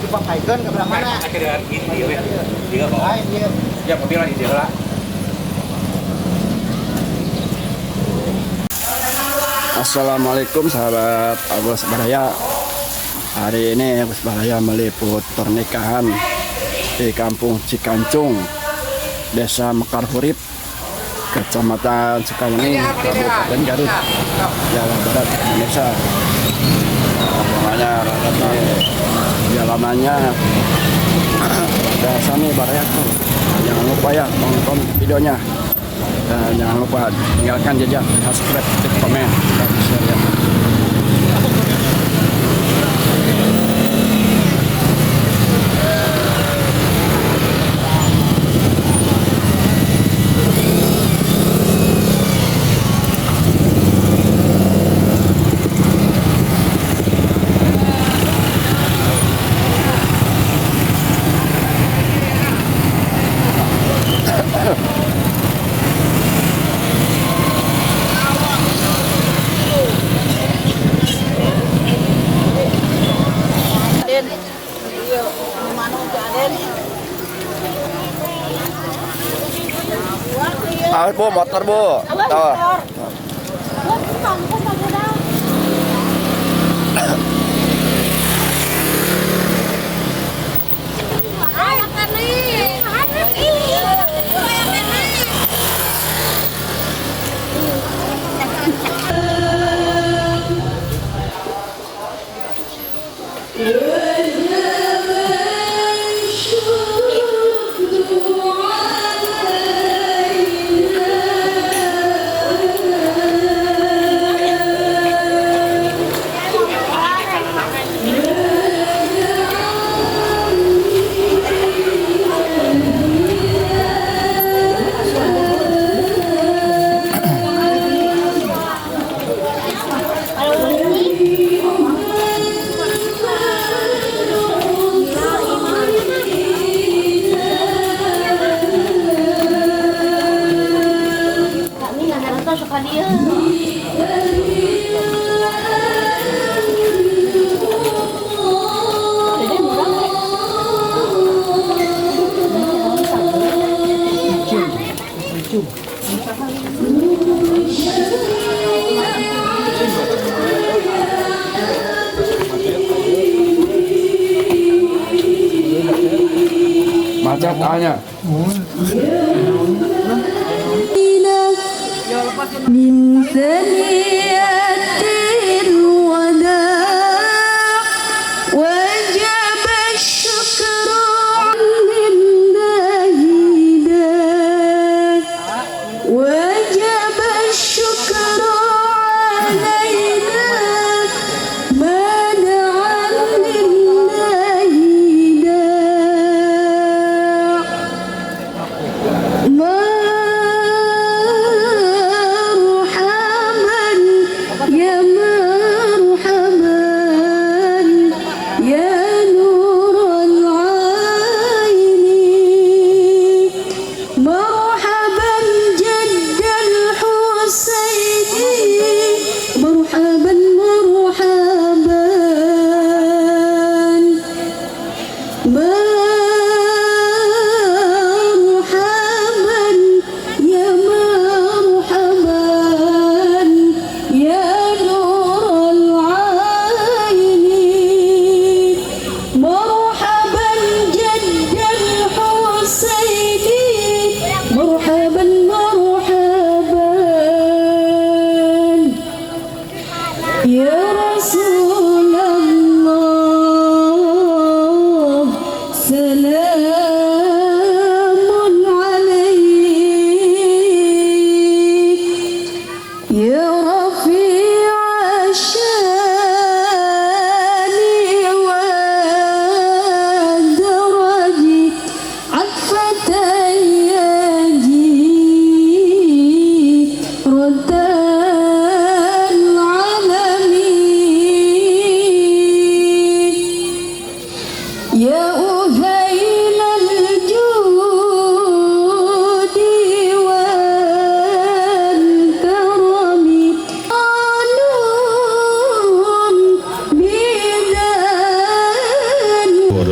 Dipakaikan ke belah mana? Ya, mobil lagi di lah. Assalamualaikum sahabat Agus Baraya. Hari ini Agus Baraya meliput pernikahan di Kampung Cikancung, Desa Mekarhurip, Kecamatan Sukawangi, Kabupaten Garut, Jawa Barat, Indonesia. Pokoknya jalanannya biasa nih Baraya tuh. Jangan lupa ya tonton videonya. Dan jangan lupa tinggalkan jejak, subscribe, klik komen, dan share ya. Ah, Bu, motor Bu. Tuh. Macet tanya. من ثنيات الوداع وجب الشكر لله وجب الشكر علينا ما دعا لله داع.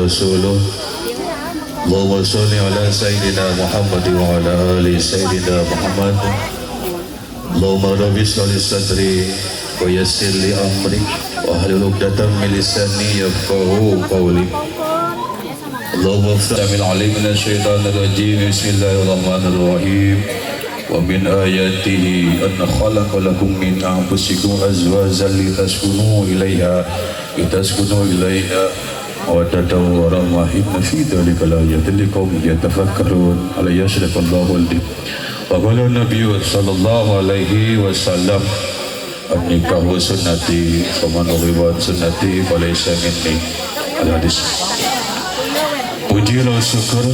ورسوله. اللهم صل على سيدنا محمد وعلى آل سيدنا محمد. اللهم رب اشرح لي صدري ويسر لي أمري واحلل عقدة من لساني يفقهوا قولي. اللهم افتح من عليم من الشيطان الرجيم. بسم الله الرحمن الرحيم. ومن آياته أن خلق لكم من أنفسكم أزواجا لتسكنوا إليها مودة ورحمة، إن في ذلك لآيات لقوم يتفكرون. عليه يشرف الله الدين. وقال النبي صلى الله عليه وسلم: النكاح سنتي، فمن رغب عن سنتي فليس مني. الحديث. Puji lan syukur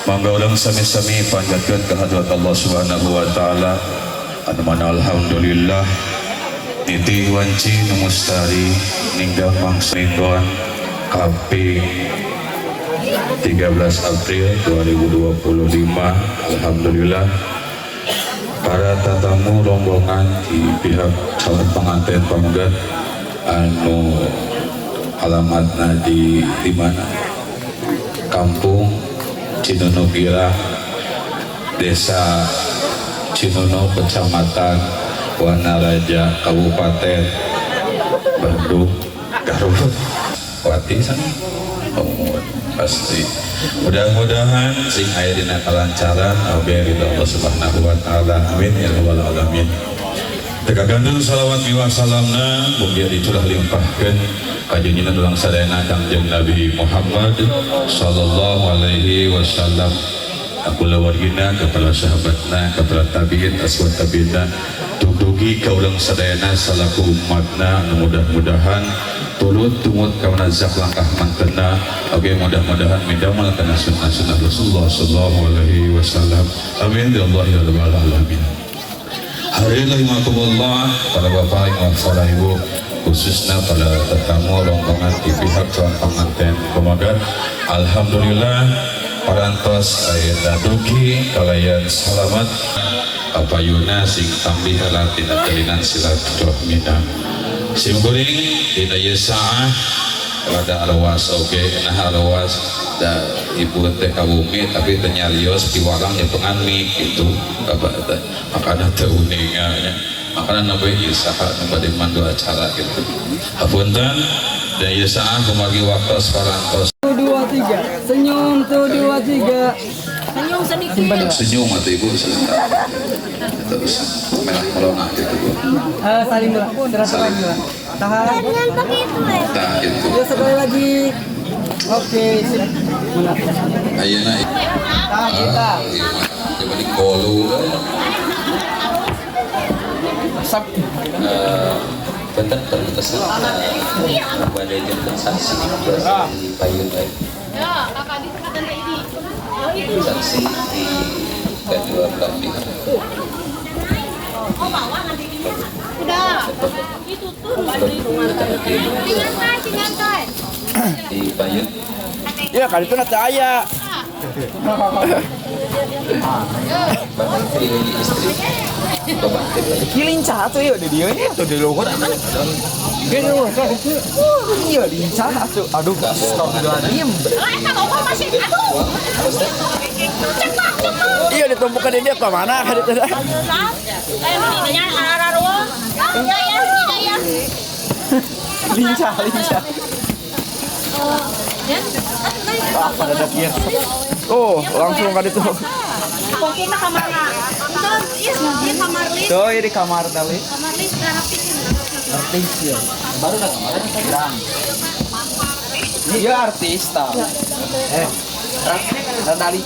mangga urang sami-sami panjatkeun ka hadrat Allah Subhanahu wa taala, anu mana alhamdulillah niti wanci nu mustari ninggal mangsa minggon kaping 13 April 2025. Alhamdulillah, para tatamu rombongan di pihak calon pengantin panggat anu alamatna di mana? Kampung Cinunuk Girang, Desa Cinunuk, Kecamatan Wanaraja, Kabupaten Bandung, Garut. Wati sana. Oh, pasti. Mudah-mudahan sing aya dina kalancaran oge ridho Allah Subhanahu wa taala. Amin ya rabbal alamin. Teka gandul salawat miwah salamna mugia dicurah limpahkeun ka junjungan urang sadayana, Kangjeng Nabi Muhammad sallallahu alaihi wasallam, kulawargina, kepada sahabatna, kepada tabiin, aswat tabiina, dugi ka urang sadayana salaku umatna anu mudah-mudahan turut tumut ka manazak langkah mantena. Oke, mudah-mudahan midamel kana sunnah-sunnah Rasulullah sallallahu alaihi wasallam. Amin ya Allah ya rabbal alamin. Hari rahimakumullah, para bapak, ibu, para ibu, khususnya pada tetamu rombongan di pihak calon pengantin Komagat. Alhamdulillah parantos ayeuna dugi kalayan salamat kapayuna sing tambih erat dina jalinan silaturahmina. Sim kuring dina ieu saah rada arwas oge, nah arwas da ibu teh ka bumi tapi teu nyarios, piwarang nyepengan mie gitu bapak teh, makana teu uninga nya, makana nabe ieu saha nu bade mandu acara gitu. Hapunten dan ieu saah kumargi waktos parantos. Dua tiga, senyum tuh, dua tiga. Senyum sedikit. Senyum atau ibu sebentar, terus merah merona gitu, Bu. Eh, saling lah, silaturahmi lah, tahan. Jangan pakai itu ya. Nah, itu. Ya, sekali lagi. Oke, sip. Mana? Ayeuna Tahan kita. Ah, iya mah coba di kolu. Sap. Benten perlintasan bade janten saksi di payun baik. Ya, kakak di tempat ini. Oh, itu. Saksi di kedua belah pihak. Oh, bawa nanti ini. Udah. Itu tuh. Nyantai, nyantai. Di payun. Ya kali itu nanti aya. Bahkan di istri bapak teh. Ki lincah tuh ya di dia nya tuh di luhur kan. Iya, lincah tuh. Aduh, astagfirullahaladzim. Oh, eta ngomong masih. Aduh. Cepat, cepat. Iya, ditumpukan di dia kemana kan itu? Eh, ini arah ruang. Ya, ya, ya, ya. Lincah, lincah. Ya. Apa ada dia? Oh, langsung kan itu. Pokoknya kamarna. Itu, iya, iya kamar list. Tuh, ini kamar tali. Kamar list rapi. Artis ya. Baru dah kemarin bilang. Dia artis tau. Eh, Radali.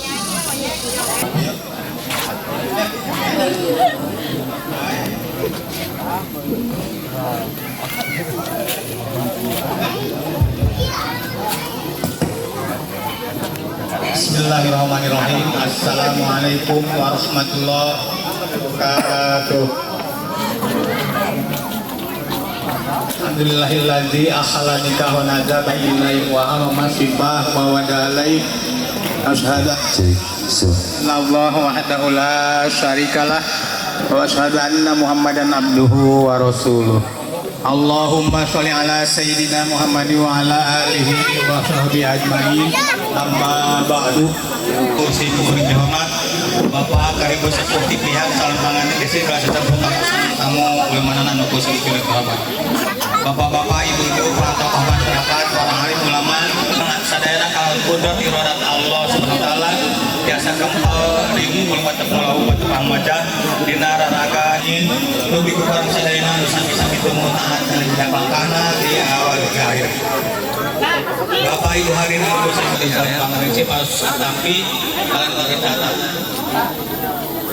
Bismillahirrahmanirrahim. Assalamualaikum warahmatullahi wabarakatuh. Alhamdulillahillazi akhala nikah wa nazaba ilaihi wa harama sifah wa wadalai. Asyhadu Allah wahdahu la syarikalah wa asyhadu anna Muhammadan abduhu wa rasuluh. Allahumma sholli ala sayyidina Muhammad wa ala alihi wa sahbihi ajmain. Amma ba'du. Kursi kuring dihormat Bapak Karibu sepuh ti pihak calon panganten istri kelas sepuh tamu ulama nu kusing pilih kerabat. Bapak-bapak, ibu-ibu, para tokoh masyarakat, para alim ulama, sadayana kalau kudrat iradat Allah Subhanahu wa taala tiasa kempal riung ulah tepung tepang maca dina raraga nu ku bareng sadayana nu sami-sami temu taat dina pangkana di awal ke akhir. Bapak Ibu hadirin anu sami pas tampi kalian pakai calon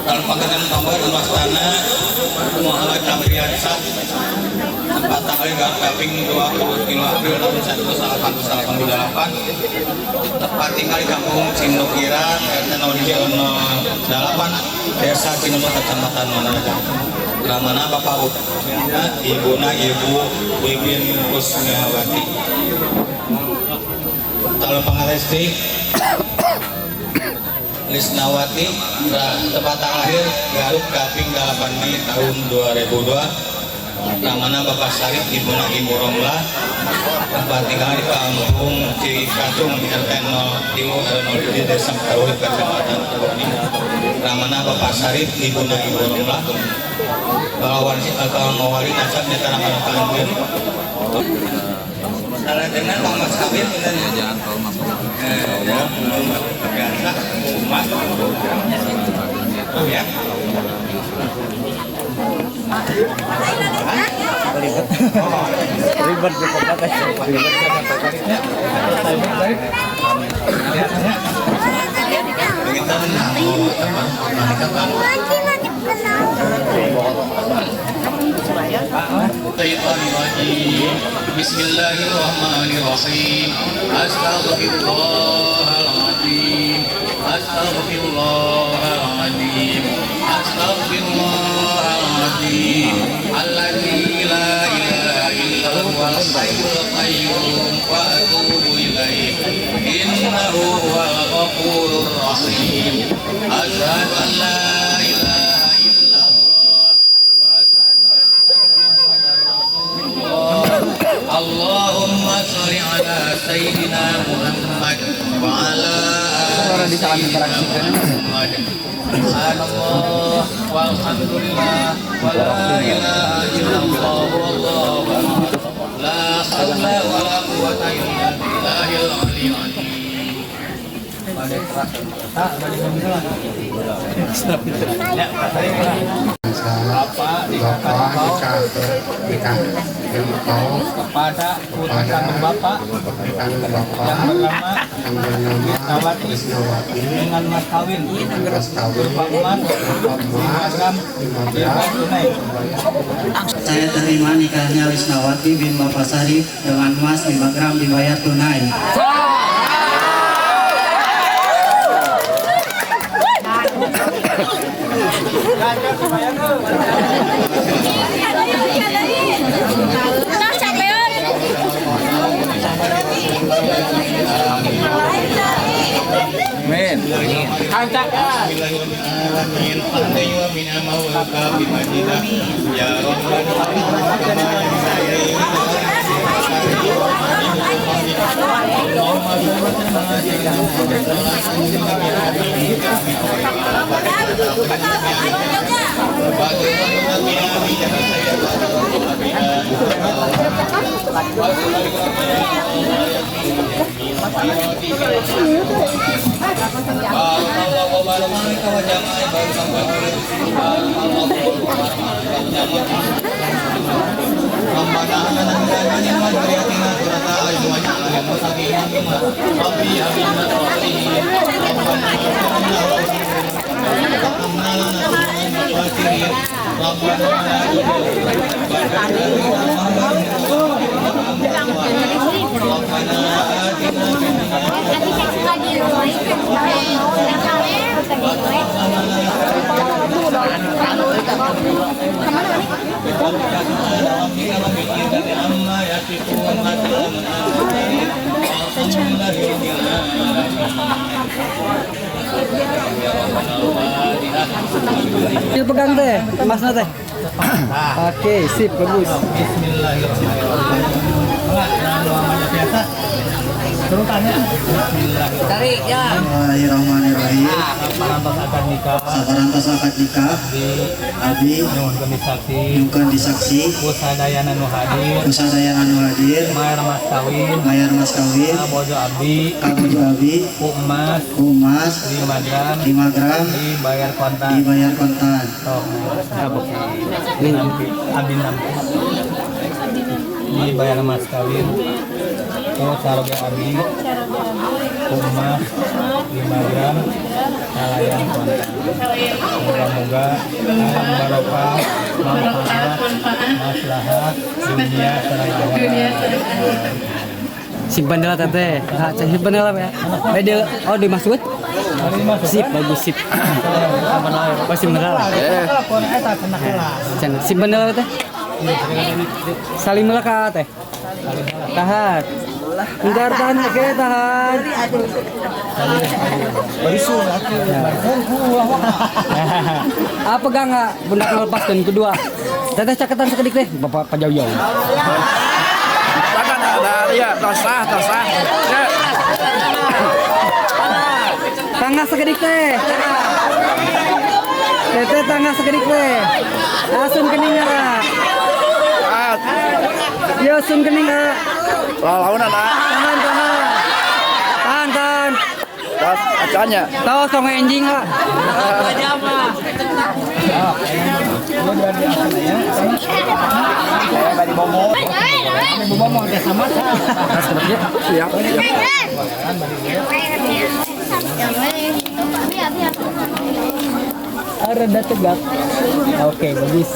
panganten nomor Mastana Muhammad Apriansyah tempat tanggal kaping 23 April tahun 1988, tempat tinggal di Kampung Cinukiran RT 01 08 Desa Cinunuk, Kecamatan Wanaraja. Namana Bapak Utna, Ibuna Ibu Wiwin Kusmiawati. Calon pengantin istri Lisnawati, tempat tanggal lahir Garut Kaping 8 Mei tahun 2002. Namana Bapak Sarip, Ibuna Ibu Romlah, tempat tinggal di Kampung Cikacung RT 0 3 0 Desa Karurip, Kecamatan Purwaning. Namana Bapak Sarip, Ibuna Ibu Romlah. Kalau wali kalau mawali nasab nyata nama panggil. Salah dengan Bang Mas Kawin bener ya, jangan kalau masuk. Ya, biasa umat. Oh ya. Ribet. Ribet Bismillahirrahmanirrahim. Astaghfirullahaladzim. Astaghfirullahaladzim. Astaghfirullahaladzim. Alladzi la ilaha illa huwal hayyul qayyum wa atubu ilaih. Innahu huwal ghafurur rahim. Asyhadu an la ilaha illallah wa asyhadu anna Muhammadar rasulullah. Allahumma sholli ala sayyidina Muhammad wa ala ali sayyidina Muhammad. Subhanallah walhamdulillah wa la ilaha illallah wallahu akbar. La haula wa la quwwata illa billahil aliyyil azim. Bapak nikah kepada putra kandung Bapak yang bernama Lisnawati dengan mas kawin berupa emas 5 gram dibayar tunai. Saya terima nikahnya Lisnawati bin Bapak Sarif dengan emas 5 gram dibayar tunai. Men. Pegang teh, emasnya teh. Oke, sip, bagus. Bismillahirrahmanirrahim. Tarik ya. Bismillahirrahmanirrahim. Saparantos akad nikah. Saparantos akad nikah. Abi Nyuhunkeun disaksi. Nyuhunkeun disaksi. Kusadayana nu hadir. Kusadayana nu hadir. Mayar mas kawin. Mayar mas kawin. Kabojo abdi. Kabojo abdi. Ku emas. Ku emas. 5 gram. 5 gram. Dibayar kontan. Dibayar kontan. Oh, nampi. Abdi nampi. Dibayar mas kawin. Ku saroge abdi. Ku emas 5 gram. Kalayan kontan. Moga-moga barokah, manfaat, maslahat dunia sareng akhirat. Simpan dulu teteh. Nah, simpan dulu ya. Oh dimasuk? Sip, bagus sip. Oh, simpan dulu. Simpan dulu teh. Salim dulu ka teh. Tahan. Bentar tahan, oke tahan. Ah pegang nggak? Bunda lepaskan kedua. Teteh caketan sekedik teh, bapak jauh-jauh. Bahkan ada ya, tosah, tosah. Tangga sekedik teh. Teteh tangga sekedik teh. Langsung kening ah. Yo sun kening ah. Launan ah. Tahan, tahan. Tahan, tahan. Tas acanya. Tahu song anjing ah. Siap. Rada tegak. Oke, bagus.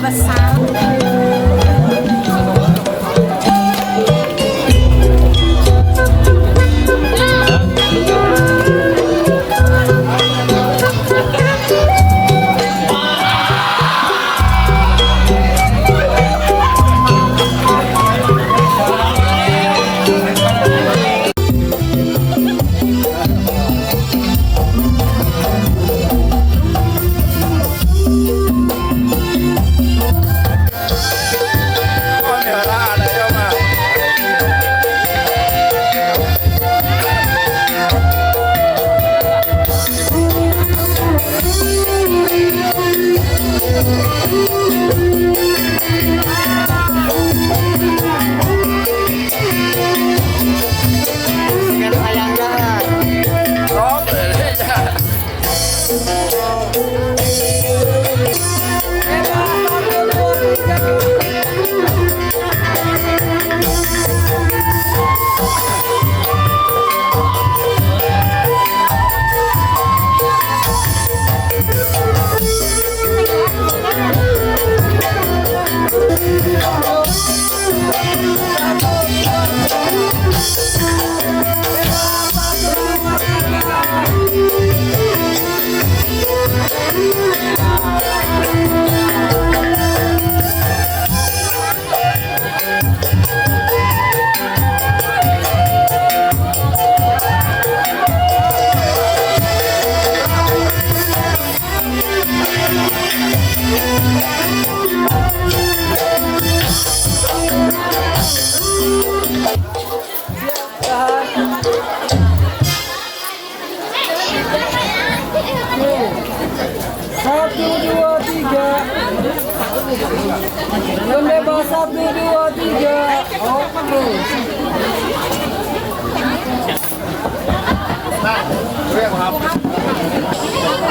Besar. Satu, dua, tiga. Bebas, satu, dua, tiga. Oke.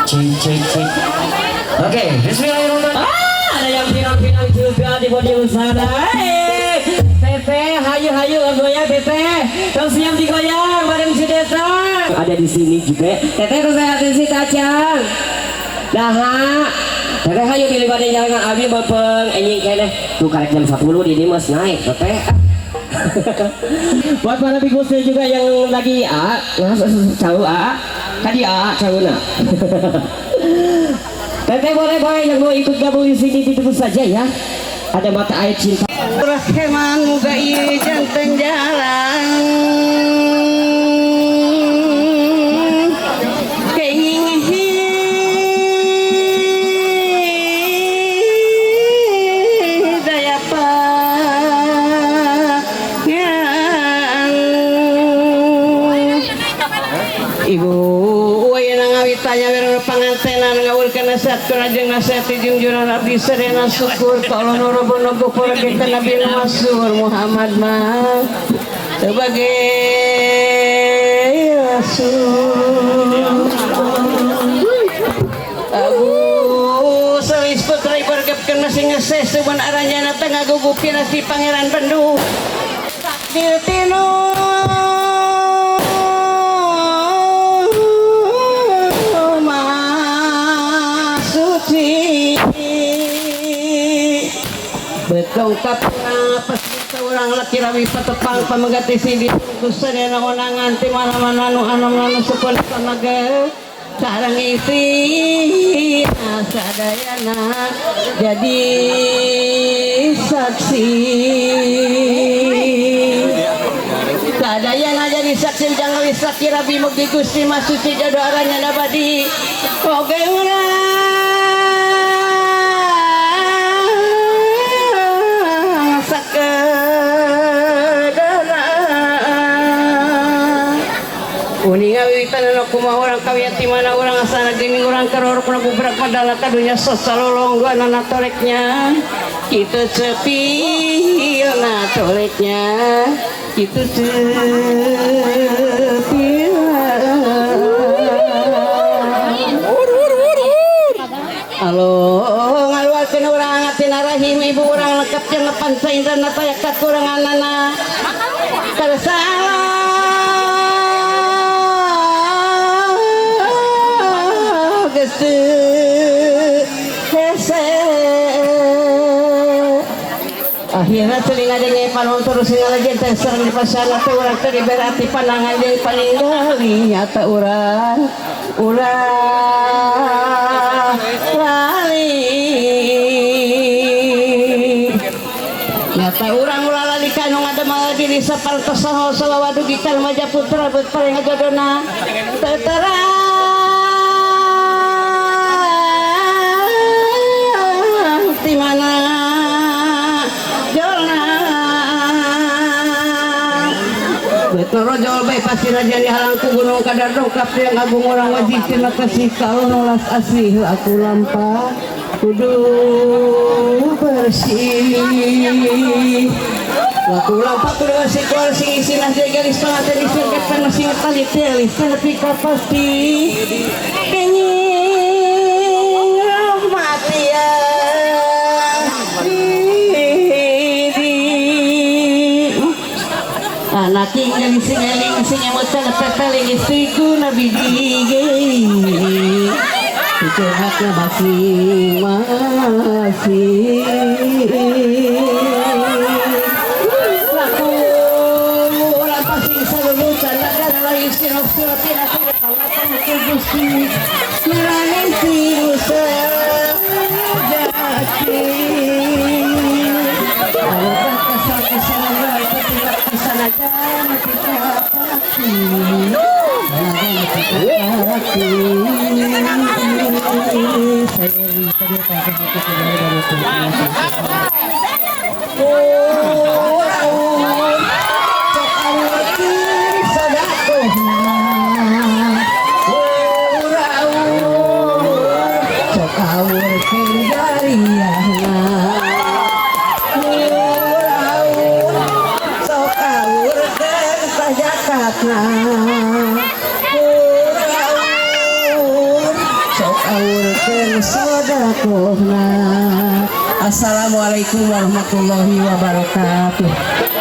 Cek, cek, cek. Oke, bismillahirrahmanirrahim. Ada yang pirang-pirang juga di podium sana. Teteh, hayu-hayu goyang teteh. Terus siap digoyang bareng si Desa. Ada di sini juga. Teteh kesehatan si Tacang. Nah, teteh hayu pilih pada jangan abi bepeng enjing keneh. Tuh karek jam 10 di Dimas naik teteh. Buat para bigusnya juga yang lagi a, nah, cau a, tadi a, cau na. Teteh boleh boleh yang mau ikut gabung di sini ditunggu saja ya. Ada mata air cinta. Raheman muga ieu janten jalan. Kenging hidayah pangeran. Ibu tanya wereng pangantenan ngawulkeun nasihat kana jeung nasihat junjuran abdi sadayana syukur ka Allah nu rabbana gofur kita Nabi Masyhur Muhammad mah sebagai rasul. Abu Salis Putra ibargapkeun masing ngeseh suban aranjana teh ngagugupina si Pangeran Bandung. Takdir tinu betongkap pasti orang laki rawi patepang pamegati sindi kusadena onangan ti mana-mana nu anom-anu sukun pamege sareng istri sadayana jadi saksi sadayana jadi saksi jangan wis laki rabi mugi Gusti masuci jodoh aranya abadi oge urang uninga wiwitan anu kumaha urang kawiyati mana urang asana geuning urang karorok na bubrak padala ka dunya sasalolonggoanana toreknya kitu cepilna toreknya kitu cepilna. Halo ngaluarkeun urang tina rahim ibu urang lengkap jeung pancaindana taya kakuranganana tersalah hese Akhirna telinga denge panon terus ngalajen teh sareng di pasana teh urang teh diberati pandangan jeung paninggali nyata urang ulah lali nyata urang ulah lali kanu ngadamel diri sapertos saha sawawa dugi ka remaja putra beut paling ngajodona teu terang ti mana jolna betul rojol bae pasti raja dihalang ku gunung kadar dongkap yang agung orang wajib terima kasih kalau nolas asih aku lampa kudu bersih laku lampa kudu bersih keluar sing isi nasi garis pengantin istri kepen masing tali telis tapi pasti kenying mati ya anak tinggal sing eling sing emot tepeling istriku nabi dige curhatna masing-masing laku orang pasing salulutan lagan lain sinok suratin aku kalatan ku Gusti nurani sing sejati Assalamualaikum warahmatullahi wabarakatuh.